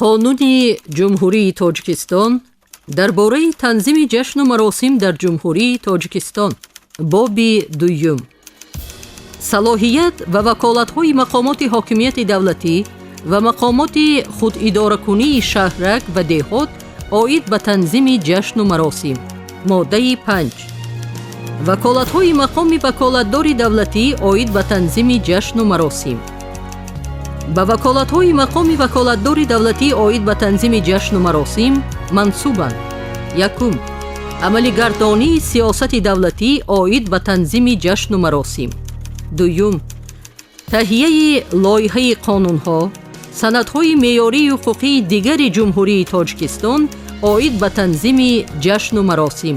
Қонуни Ҷумҳурии Тоҷикистон дар бораи танзими ҷашну маросим дар Ҷумҳурии Тоҷикистон. Боби дуюм. Салоҳият ва ваколатҳои мақомоти ҳокимияти давлатӣ ва мақомоти худидоракунии шаҳрак ва деҳот оид ба танзими ҷашну маросим. Моддаи 5. Ваколатҳои мақоми ваколатдори давлатӣ оид ба танзими ҷашну маросим. Ба ваколатҳои мақоми ваколатдори давлатӣ оид ба танзими ҷашну маросим мансубанд: якум, амалигардонии сиёсати давлатӣ оид ба танзими ҷашну маросим; дуюм, таҳияи лоиҳаи қонунҳо, санадҳои меъёрии ҳуқуқии дигари Ҷумҳурии Тоҷикистон оид ба танзими ҷашну маросим;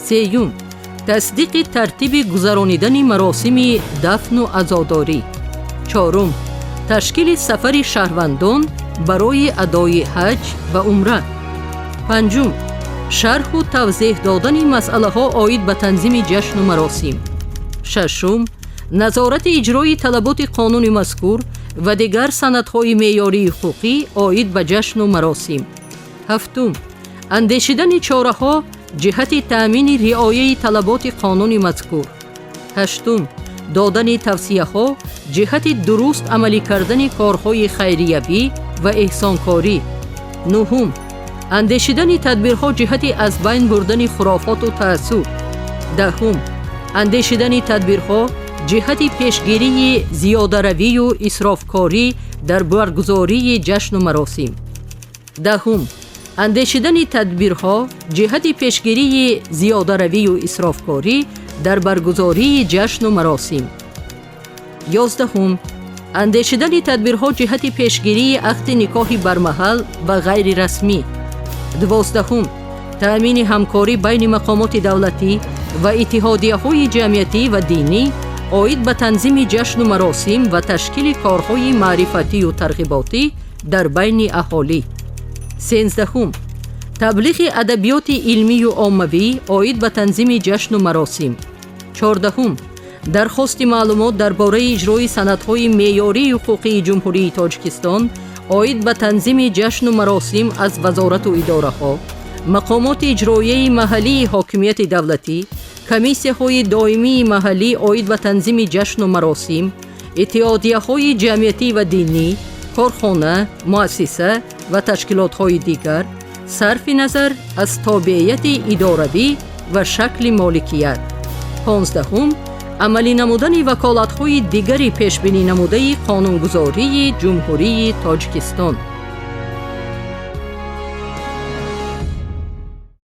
сеюм, тасдиқи тартиби гузаронидани маросими дафну азодорӣ; чорум, ташкили сафари шаҳрвандон барои адои ҳаҷ ва умра; панҷум, шарҳу тавзеҳ додани масъалаҳо оид ба танзими ҷашну маросим; шашум, назорати иҷрои талаботи қонуни мазкур ва дигар санадҳои меъёрии ҳуқуқӣ оид ба ҷашну маросим; ҳафтум, андешидани чораҳо ҷиҳати таъмини риояи талаботи қонуни мазкур; ҳаштум, додани тавсияҳо ҷиҳати дуруст амалӣ кардани корҳои хайриявӣ ва эҳсонкорӣ; нуҳум, андешидани тадбирҳо ҷиҳати аз байн бурдани хурофоту таассуб; даҳум, андешидани тадбирҳо ҷиҳати пешгирии зиёдаравию исрофкорӣ дар баргузории ҷашну маросим; даҳум, андешидани тадбирҳо ҷиҳати пешгирии зиёдаравию исрофкорӣ дар баргузории ҷашну маросим; 11-ум, андешидани тадбирҳо ҷиҳати пешгирии ақди никоҳи бармаҳал ва ғайрирасмӣ; 12-ум, таъмини ҳамкорӣ байни мақомоти давлатӣ ва иттиҳодияҳои ҷамъиятӣ ва динӣ оид ба танзими ҷашну маросим ва ташкили корҳои маърифатию тарғиботӣ дар байни аҳолӣ; 13-ум, таблиғи адабиёти илмию оммавӣ оид ба танзими ҷашну маросим; 14-ум, дархости маълумот дар бораи иҷрои санадҳои меъёрии ҳуқуқии Ҷумҳурии Тоҷикистон оид ба танзими ҷашну маросим аз вазорату идораҳо, мақомоти иҷроияи маҳаллии ҳокимияти давлатӣ, комиссияҳои доимии маҳаллӣ оид ба танзими ҷашну маросим, иттиҳодияҳои ҷамъиятӣ ва динӣ, корхона, муассиса ва ташкилотҳои дигар, сарфи назар аз тобеияти идоравӣ ва шакли моликият; 15-ум, амалӣ намудани ваколатҳои дигари пешбинӣ намудаи қонунгузории Ҷумҳурии Тоҷикистон.